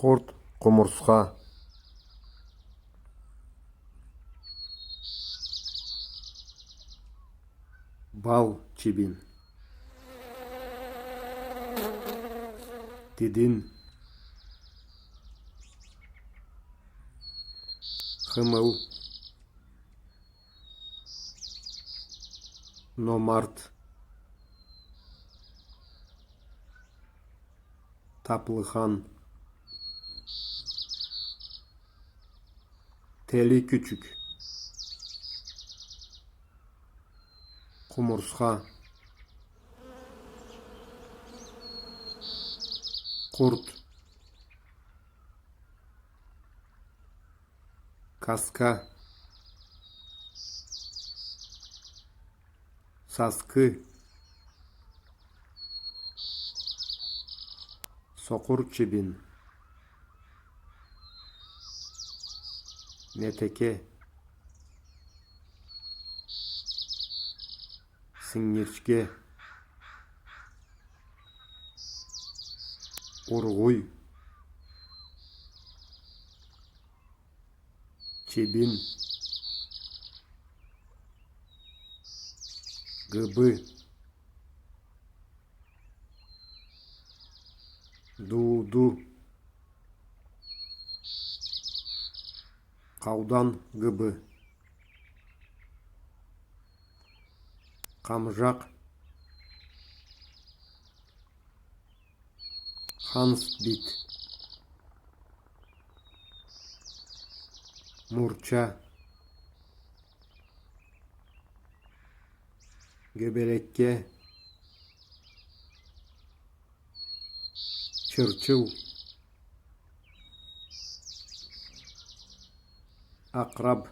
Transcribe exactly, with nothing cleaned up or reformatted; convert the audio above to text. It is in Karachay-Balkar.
Къурт, къумурсха. Бал чибин. Дидин. Хымыл. Номарт. Таплыхан. Тели кючюк. Къумурсха. Къурт. Каска. Саскы. Сокъур чибин. Метеке. Сингирчке. Ургъуй. Чибин. Гыбы. Дууду. Къаудан гыбы. Къамжакъ. Ханс бит. Мурча. Гёбелекке. Чырчыл. Акъраб.